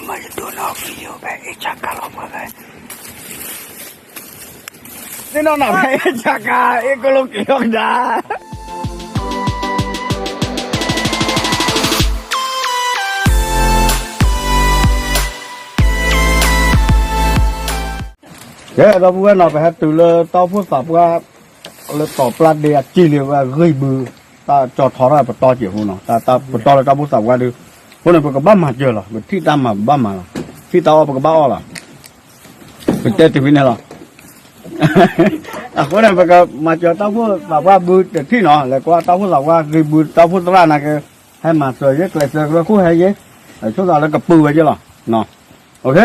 မ့ၢ်ယဒိၣ်နီၢ် video ဖဲအ့ၣ်ဆါကါလီၤပှၤဖဲ သ့ၣ်နီၣ်နၤဖဲအ့ၣ်ဆါကါ အ့ၣ်ကလိက့ၤထီၣ်ကဒါ ကဲ ဒီပုၢ်ဝဲၢ်နီၤ ပဟဲတုၤလၢတၢ်အိၣ်ဖှိၣ်သးပှၢ် လၢတီၤပျၢ်ဒ့အစံၣ်လံ ဝဲဂံၢ်ဘု တၢ်ကၠီထီထီၣ်ပတီၢ်က့ၤအဃိနီၤ တၢ်ပတီၢ်လၢတၢ်အိၣ်ဖှိၣ်သးပှၢ်ဒုး အဃိန့ၣ် ပကဘၣ်မၤစၢၤလီၤ ပထံၣ်တၢ်မၤပဘၣ်မၤလီၤ ထံၣ်တၢ်အီၣ်ပကဘၣ်အီၣ်လီၤ ပတဲတုၤဖဲန့ၣ်လီၤ အဃိန့ၣ် ပကမၤစၢၤတၢ်အိၣ်ဖှိၣ်သးပှၢ်ဘုတထံၣ်နီၤ လဲၤကွၢ်တၢ်အိၣ်ဖှိၣ်သးပှၢ်ဂံၢ်ဘုတၢ်အိၣ်ဖှိၣ်သရၣ်နာ်က့ ဟဲမၤစၢၤယဲ ကျဲးစၢးကရၢခိၣ်ဟဲယဲ ဆိသးလၢကပုာ်ဝဲယဲလီၤ OK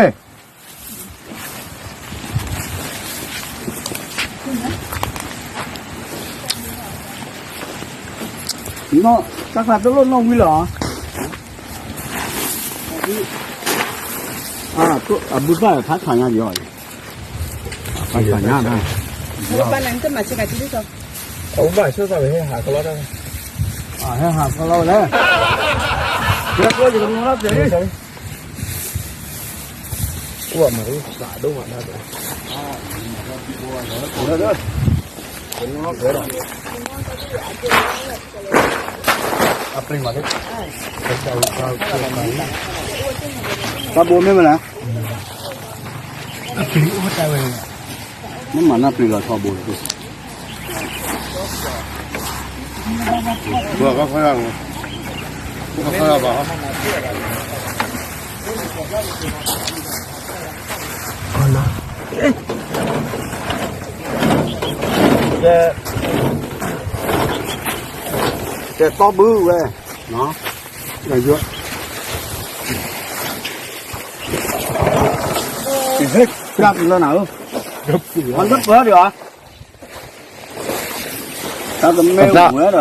တၢ်ဃးတလိၣ်နီၣ်ဝံၤလီၤ အဘုသၣ်ဖးဆၣ်ညါယီၤ ဖးဆၣ်ညါ ဘၣ်နတမၤဆၢကၤတံၢ်လံ အဘၣ်ဆိသးဝဲဟဲဟးကလီတၢ် ဟဲဟးကလီဝဲလဲၣ် ကဲ ကဲ ယကနုၤလီၤ ပျဲၢ်လံ အိၣ်မၤရူသးဒိၣ်မးဒၣ် အပျ့ၤမးလံ တၢ်ဘိမ့ၢ်မနုၤ အပျ့ၤအိၣ်တၢ်ဝဲ မ့ၢ်မၤနၢ်ပျ့ၤလီၤထီဘိ ဘၣ်ဃီဃီရၣ် ဃီဃီရၣ်ဘၣ်ဟီ ကဲ ကဲတီဘုဝဲ ယွၤ ဟဲ ကၢ်လၢနၤဧၢ အလၢပၢၤဒီး တၢ်ကမ့ၢ်ဝဲဒီး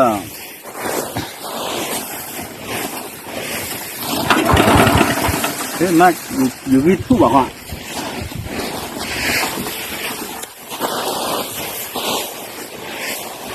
မ့ၢ် ယဂံၢ်ထူၣ်ဘၣ်ဃီ ဒ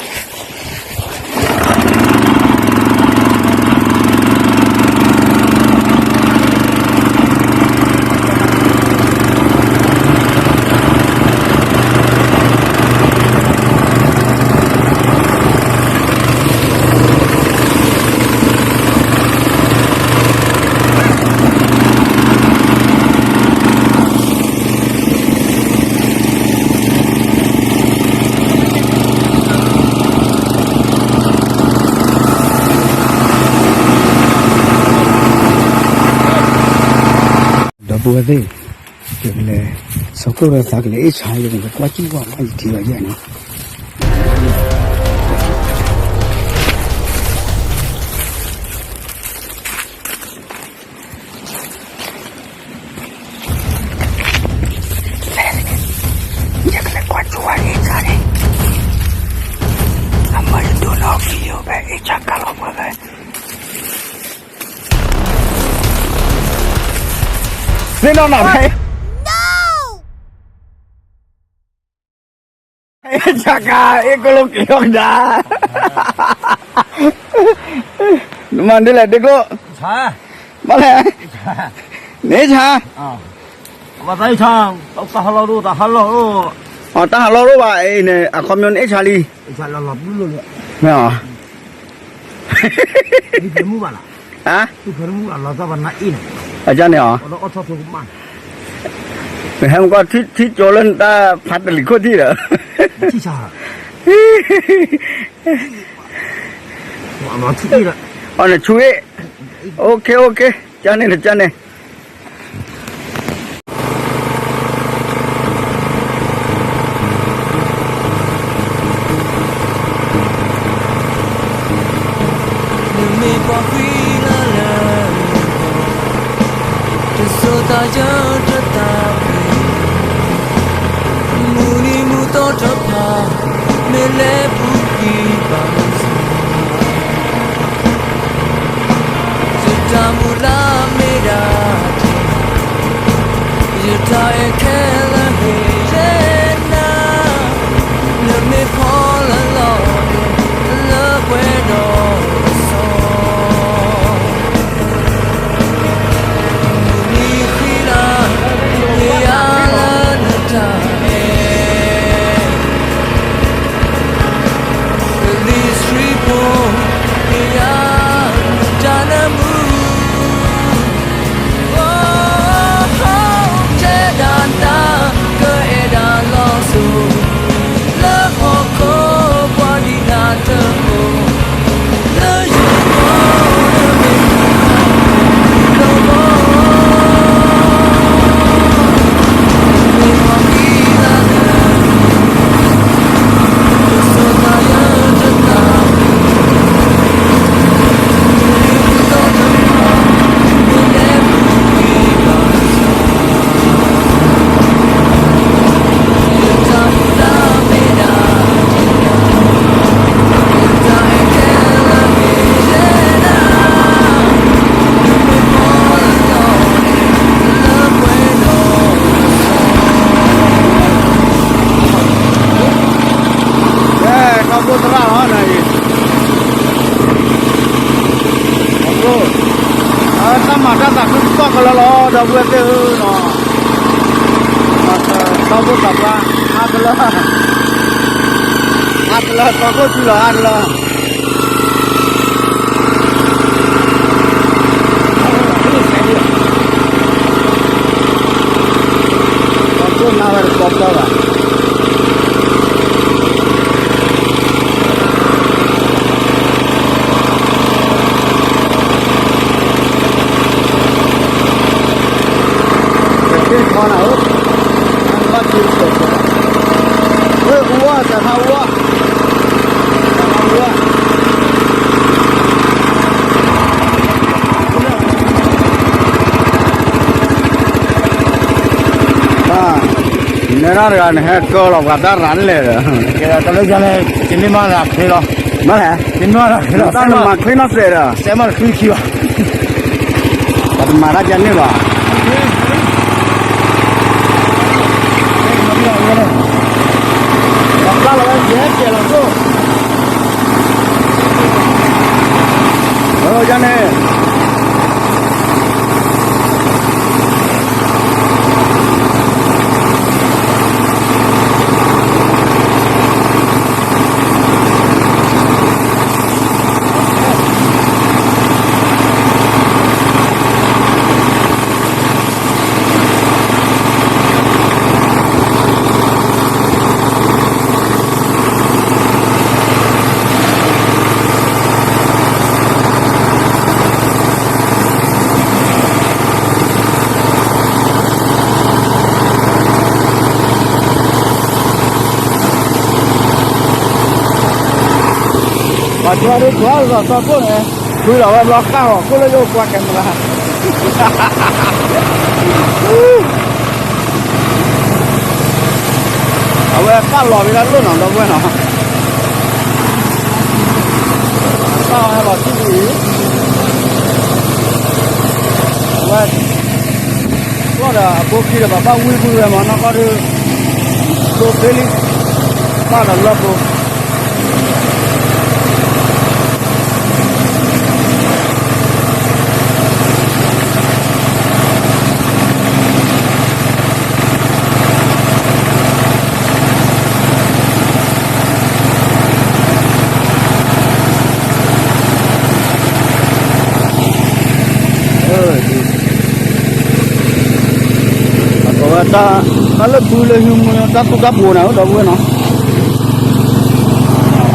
ီပုၢ်ဝဲၢ်သ့ၣ် ယကလဲၤ ဆိခိၣ်ဒီးသးကလဲၤအ့ၣ်ဆါ ယကလဲၤကွၢ်စံၣ်ကွၢ်ဘၣ်ယထံၣ်ဘၣ်ယဲၢ်နီၤ ယကလဲၤကွၢ်စံၣ်ကွၢ်အ့ၣ်ဆါန့ၣ် အမၤယဒိၣ်နီၢ် video ဖဲအ့ၣ်ဆါကါလီၤပှၤဖဲ သ့ၣ်နီၣ်နၤဖဲ ဆါကါ အ့ၣ်ကလိက့ၤထီၣ်ကဒါ နမၤဒ်လဲၣ်ဒ့ကျိ ဘၣ်လဲၣ် န့ၣ်ဆါ တၢ်ဟးလီၢ်ဒိၣ် တၢ်ဟးလီၢ်ဒိၣ် တၢ်ဟးလီၢ်ဒိၣ်ဘၣ်အံၤန့ၣ် အခီပညီန့ၣ်အ့ၣ်ဆါလံ မ့ၢ်အီၤ ဟါ အန့ၣ်အီၤ ပဟဲမ့ၢ်ကွၢ်ထံကၠိလၢနတၢ်ဖးတလံၤခိၣ်ထံၣ်ဒီး အီၤန့ၣ်ဆူအ့ၣ် OK OK ကန့ၣ်တကန့ၣ် နမ့ၢ်ပှၤဃံလၤလၢ တစိၤသးယၢတသးပ့ၤ မုၢ်နံၤမုၢ်သီတဖၣ် မ့ၢ်လဲၤပူၤကွံာ်ဘၣ် ယတၢ်မုၢ်လၢ်မ့ၢ်ဒၣ် ယတၢ်အဲၣ်ခဲလၢာ်ဟ့ၣ်ယဲနၤ နမ့ၢ်ဖီလၢလီၤ လၢပှဲၤဒီးကစီၣ် မုၢ်နံၤ သီၣ်ကလၢလီၤ ဒီပုၢ်ဝဲၢ်သ့ၣ်ဧၢနီၤ, သီၣ်ဖိသၣ်ပှၢ် အါကလၢ, အါကလၢ သီၣ်ခိၣ်စုလီၤ အါကလၢ, သီၣ်ခိၣ်နါဝဲတသီၣ်သီၣ်ဘၣ်. ကသ့ၣ်ထီနၤဧၢ, ဘၣ်က့ၤကစီၤကီး, ဝဲအူအီၣ် တၢ်ဖးအူအီၣ်, တၢ်ဖးအူအီၣ်, ဘၣ်, နဲဒၣ်တဂၤန့ၣ် ဟဲကၢလီၤပှၤတၢ်ရၤလဲၣ်ဒီး, ကဲဒီးတၢ်လၢယၤန့ၣ် ယမ့ၢ်မၤလၢချ့လီၤ, မ့ၢ်လဲၣ်, ယမ့ၢ်မၤလၢချ့လီၤ, တၢ်နမၤချ့နီၢ်သဲးဒီး, စဲမၤတချ့ခံဘၣ် ပှၤတမၤတၢ်ယါန့ၣ်ဘၣ်. ယါန့ၣ် ပှၤကွၢ်ဒ်ကွၢ်လီၤသီခိၣ်န့ၣ်, ဃုလီၤဝဲဘျီဃၣ်ဂီၤခိၣ်လၢယအိၣ်ကွၢ်ကဲမရၤ, အဝဲဃၣ်လီၤဝဲဒၣ်လိၣ်နီၤ ဒီပုၢ်ဝဲၢ်နီၤ, ဃၣ်လီၤဟဲလီၤထံၣ်ဒ်အံၤ, အဝဲ ကျီၢ်ဒီးအဘိခံဒီး ပှၤဘၣ်ဝံပုၢ်ဝဲမး နီၢ်ကီၢ်ဒုး ဒိဖ့လံ, ဘၣ်ဒီးလီၢ်ဖိ အဝဲတၢ် တၢ်လၢဘုလၢဟုမူတၢ်သူၣ်တၢ်ပူၤန့ၣ် ဒီပုၢ်ဝဲၢ်နီၤ,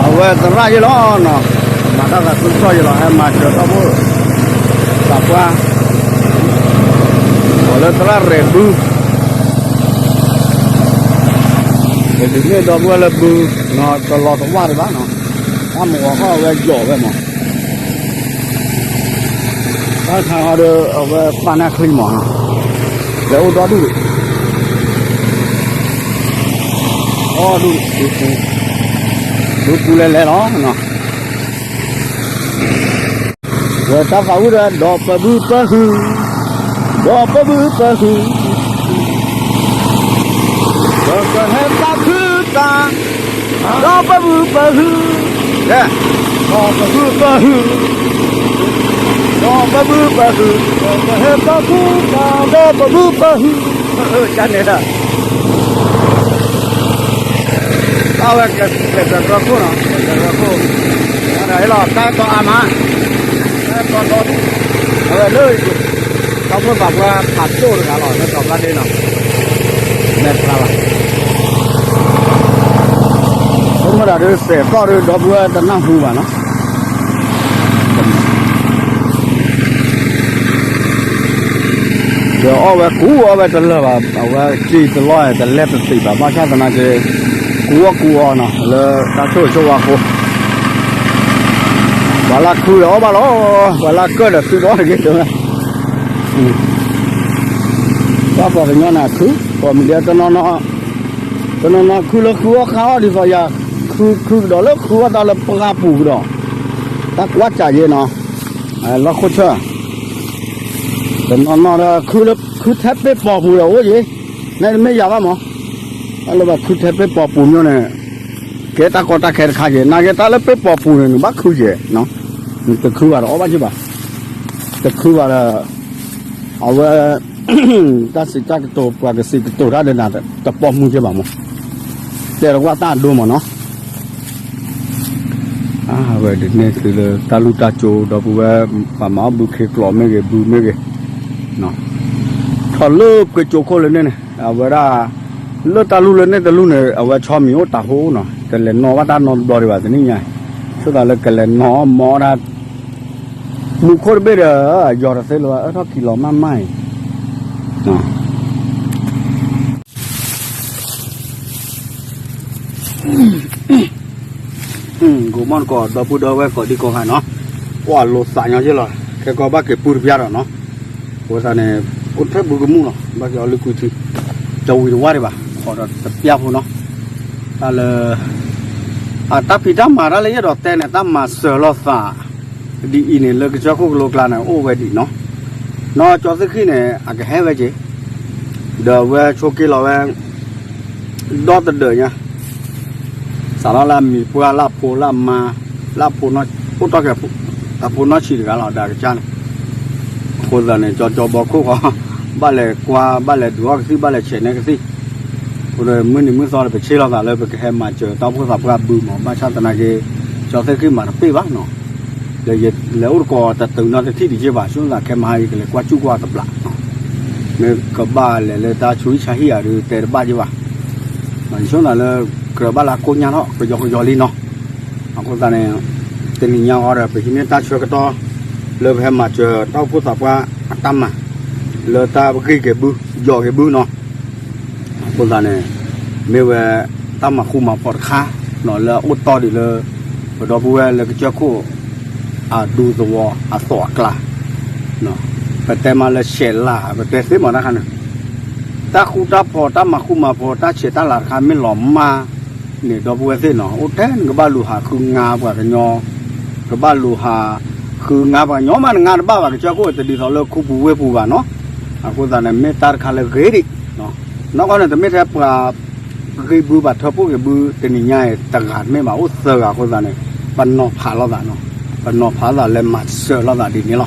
အဝဲသရၣ်ယဲလီၤနီၤ, မၤတၢ်သးခုကစီၣ်ယဲလီၤ ဟဲမၤစၢၤထီဘိ သးပှၢ် အိၣ်လၢသရၣ်ရဲၣ်ဘု ကဒုးမ့ၢ်ဒီပုၢ်ဝဲၢ်လၢဘု နီၤ တလီၤတဝၢ်ဒံးဘၣ်နီၤ, တၢ်မုၢ်ဂီၤခီအဝဲယီၤဝဲမး, တၢ်ခါခီဒီး အဝဲပာ်န့ၢ်ချံမးနီၤ, လဲၤအိၣ်ဒီဒူၣ်ဒံး, အိၣ်ဒူၣ်ဒံး, ဒူပူၤလဲၤလဲၤလီၤနီၤ. ဝဲတၢ်သးဝံၣ်ဒီး ဒီးပဘုပဟု, ဒီးပဘုပဟု, ဒီးကဟဲသးခုသး, ဒီးပဘုပဟု, ဒီးပဘုပဟု, ဒီးပဘုပဟု, ဒီးကဟဲသးခုသး, ဒီးပဘုပဟု, ကန့ၣ်ဒီး အဝဲကဲးစၢးတြီခိၣ်နီၤ, ကဲးစၢးတြီခိၣ်, ဒီးလီၤတၢ်တီအါမး, တၢ်တီဒီဒူၣ်, အဝဲလၢ ထီဘိသးပှၢ်ဖးဒိၣ်တဂၤလီၤ လၢကီၢ်ဖျါဒ့နီၤ, မဲာ်ဖျါဘၣ်, ဆိကမိၣ်တၢ်ဒုးစဲးသီၣ်ဒုးဒီပုၢ်ဝဲၢ်တနၢ်ဟူဘၣ်နီၤ. ဒီးအီၣ်ဝဲကူအီၣ်ဝဲတလၢာ်ဘၣ်, အဝဲစံၣ်တလီၢ် တလဲၤတသံးဘၣ်, ဘၣ်ဆၣ်သနာ်က့ ကူအီၣ်ကူအီနီၤ လၢတၢ်ဆိၣ်ဂ့ၤဆိၣ်ဝါအဃိ, ပှၤလၢခုဒီးအီၣ်ဘၣ်လီၤ, ပှၤလၢကၢၣ်ဒီးသုးဒီတဂ့ၤတဲဝဲ, တၢ်ပှၤကညီန့ၣ်ခု, ပှၤမံၤဒဲးတနီၤနီၤ, တနီၤနီၤခုလၢဃုအီၣ်ဃါအီၣ်ဒ်သိးယၤ, ခုခုကဒီးလၢဃုအီၣ်တၢ်လၢပှၢ်ပူၤကဒီး, တၢ်ကွၢ်စးယဲနီၤ, လီၢ်ခိၣ်ဆၢ, တနီၤနီၤဒီး ခုထဲပ့ၢ်ပိာ်ပူၤဒီးအိၣ်ယဲ, နမ့ၢ်ယၤဘၣ်မး, တၢ်လၢပှၤခုထဲပ့ၢ်ပိာ်ပူၤမ့ၢ်န့ၣ်, ကဲတၢ်ကီတၢ်ခဲတခါယဲ, နာ်က့တၢ်လၢပ့ၢ်ပိာ်ပူၤန့ၣ် နဘၣ်ခုယဲ, နတခုဘၣ်ဒီးအီၣ်ဘၣ်က့ဘၣ်, တခုဘၣ်ဒီး အဝဲ တၢ်စံးတၢ်ကတိၤ ပှၤကစံးကတိၤတၢ်ဒီးနၤ တပိာ်မုၣ်က့ဘၣ်မး, တဲတကွၢ်တၢ်အဒိမးနီၤ. အဝဲဒ်န့ၣ်သုလၢတၢ်လူၢ်တၢ်ကၠိ ဒီပုၢ်ဝဲၢ် ပှၤမၤအီၣ်ဘုခ့ကျိးမ့ၢ်ဂ့ၤ ဘုမ့ၢ်ဂ့ၤ, ထီၣ်လၢပှ့ၤကၠိခိၣ်လၢန့ၣ်န့ၣ် အဝဲဒၣ် လၢတၢ်လူၢ်လၢန့ၣ်တလူၢ်န့ၣ် အဝဲဆီမံၤအိၣ်တၢ်ဟိနီၤ, တလဲၤနီၣ်ဘၣ်တၢ်နီတဘျီဒံးဘၣ် တနံၣ်ညါ, ဆိသးလၢကလဲၤနီၣ်မီၢ်ဒၣ် မူခိၣ်တဘ့ၣ်ဒီး ယီၤတသ့လၢၤဘၣ် အၢထီၣ်ခံလီၤမးမးအံၤ ဂိၤမီၢ်တကိး ဒီပုၢ်ဒီဝဲၢ်ကိးဒံကိးဂၤနီၤ, ကွၢ်လိာ်သးညီယ့ၢ်လီၤ ခဲကီဘၣ်က့ၤပူတပျၢ်ဒီးနီၤ, အဃိသတးန့ၣ် အိၣ်ထဲပူၤကမူၣ်လီၤ ဘၣ်က့ၤအီၤလုၢ်ကွံာ်ထံ တဝံၤတဝါဒံးဘၣ် ဃီဒီးတပျၢ်ဖိနီၤ, တၢ်လၢ အတၢ်ဖံးတၢ်မၤတၢ်လၢယအဲၣ်ဒိးတဲန့ၣ် တၢ်မၤစၢၤလိာ်သး ဒ်အံၤန့ၣ် လၢကစၢၢ်ခိၣ်ကလိကျါန့ၣ် အိၣ်ဝဲဒံးနီၤ, နီၢ်ကၠီသ့ၣ်ဃံၣ်န့ၣ် အကဟဲဝဲက့ၤ ဒီးအဝဲဆိးက့လီၤဝဲ ဒီတဒၢးညါ, စးထီၣ်လၢအမံၤပှၢ်လၢအဖိလၢအမါ လၢအဖိနီၢ် အိၣ်တီၢ်က့ၤ အဖိနီၢ်ဆံးတဂၤလီၤ ဒီးအကစၢ်န့ၣ်, အဃိသတးန့ၣ် ကၠီကၠီဘီခိၣ်ဃီ ဘၣ်လဲၤကွၢ် ဘၣ်လဲၤဒုးအီၣ်ကသံၣ် ဘၣ်လဲၤဆဲးနဲကသံၣ်, အဃိဒီးမုၢ်နံၤမုၢ်သီဒီး ပဆ့ၣ်လီၤသးလၢပကဟဲမၤစၢၤတၢ်အိၣ်ဖှိၣ်သးပှၢ်ဘုမး ဘၣ်ဆၣ်သနာ်က့ ကၠီသ့ၣ်ဃံၣ်မၤတပ့ၢ်ဘၣ်နီၤ ဒီးယလဲၤအိၣ်တကိးတတုၤနီတထံၣ်ဒံးက့ဘၣ် ဆိသးခဲမဟါ ယကလဲၤကွၢ်စူၣ်ကွၢ်တဘျီ, မ့ၢ်ကဘၣ်လဲၤလၢတၢ်ဆူးဟံၣ်ဆါဟံၣ်ဧါဒီး တဲတဘၣ်က့ဘၣ်, ယဆိသးလၢ ကြၢးဘၣ်လၢကိညါထီၣ် ကယီကယီလံနီၤ, အဃိသတးန့ၣ် တနံၤညါဃီဒီး ပဟံးန့ၢ်တၢ်ဆၢကတီၢ် လၢပဟဲမၤစၢၤတၢ်အိၣ်ဖှိၣ်သးပှၢ်အတၢ်မၤ လၢတၢ်ဂ့ၢ်က့ၤဘု ယီၤက့ၤဘုနီၤ အဃိသတးန့ၣ် မ့ၢ်ဝဲတၢ်မၤဃူမၤဖိးတခါ လၢအအိၣ်တီၢ်ဒံးလၢ ပဒီပုၢ်ဝဲၢ်လၢကစၢၢ်ခိၣ် အဒူသဝီအသီအကျါ, ပတဲမးလၢဆဲးလၤ ပတဲသ့မးတခါန့ၣ်, တၢ်ဃူတၢ်ဖိး တၢ်မၤဃူမၤဖိး တၢ်ဆဲးတၢ်လၤတခါ မ့ၢ်လီၤမၢ်န့ၣ် ဒီပုၢ်ဝဲၢ်သ့ၣ်နီၤ အိၣ်ထဲနကဘၣ်လူၤဟးဃုငါပှၤကညီ ကဘၣ်လူၤဟးဃုငါပှၤကညီမး နငါတဘၣ်ဘၣ် ကစၢၢ်ခိၣ်တဒ်သိးလၢခူပူၤဝ့ၢ်ပူၤဘၣ်နီၤ, အဃိသတးန့ၣ် မ့ၢ်တၢ်တခါလၢဂ့ၤဒံး, နီၢ်ကီၢ်န့ၣ် တမ့ၢ်ထဲပှၤ ဂ့ၢ်ဘုပှၤထၢဖှိၣ်ဂ့ၢ်ဘု တနံၤညါအံၤ တဂၤတမ့ၢ်ဘၣ် အိၣ်သၢဂၤအဃိသတးန့ၣ် ပနီၤဖးလိာ်သးနီၤ, ပနီၤဖးလိာ်သးလၢမၤစၢၤလိာ်သးဒ်န့ၣ်လီၤ.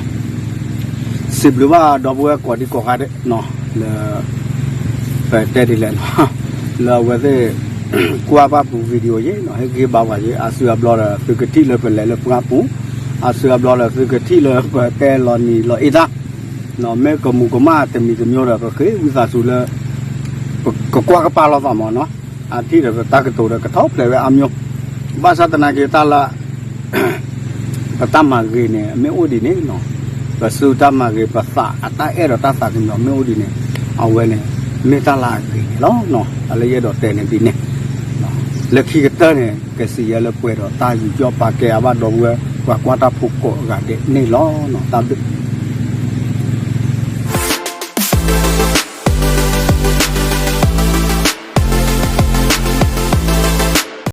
စံးဘျုးဘၣ်ဒီပုၢ်ဝဲၢ်ကိးဒံကိးဂၤဒဲးနီၤ လၢ ပတဲဒ်လဲၣ်နီၤ လၢအဝဲသ့ၣ် ကွၢ်ဘၣ်ပူၤ video ယ့ၣ်နီၤ ဟ့ၣ်ဂံၢ်ဘါပှၤယ့ၣ် အါစုအါဘျီဒီး သုကထံၣ်လၢပလဲၤလၢပှၢ်ပူၤ, အါစုအါဘျီဒီး သုကထံၣ်လၢပတဲလီၤနံၤလီၤအ့တၢ် နီၤ မ့ၢ်ကမူၤကမၣ်တမံၤတမံၤဒီး ပဃ့ဝံသးစူၤလၢ ကကွၢ်ကပာ်လိာ်သးမးနီၤ, အထံၣ်ဒီးပတၢ်ကတိၤဒီး ကထီၣ်ဖျဲးဝဲအါမျိၣ်, ဘၣ်ဆၣ်သနာ်က့တၢ်လၢ ပတၢ်မၤဂ့ၤန့ၣ် မ့ၢ်အိၣ်ဒ်န့ၣ်နီၤ, ပစုတၢ်မၤဂ့ၤ ပသးအတၢ်အဲၣ်ဒီးတၢ်သးကညီၤမ့ၢ်အိၣ်ဒ်န့ၣ်, အဝဲန့ၣ် မ့ၢ်တၢ်လၢအဂ့ၤန့ၣ်လီၤ. တၢ်လၢယအဲၣ်ဒိးတဲန့ၣ်ဒ်န့ၣ်, လၢခံကတၢၢ်န့ၣ် ကစံးယဲလၢပှဲၤဒီးတၢ်ယူးယီၣ်ပာ်ကဲအါဘၣ်ဒီပုၢ်ဝဲၢ် ပှၤကွၢ်တၢ်ဖိကိးဂၤဒဲးန့ၣ်လီၤ. တၢ်ဘျုး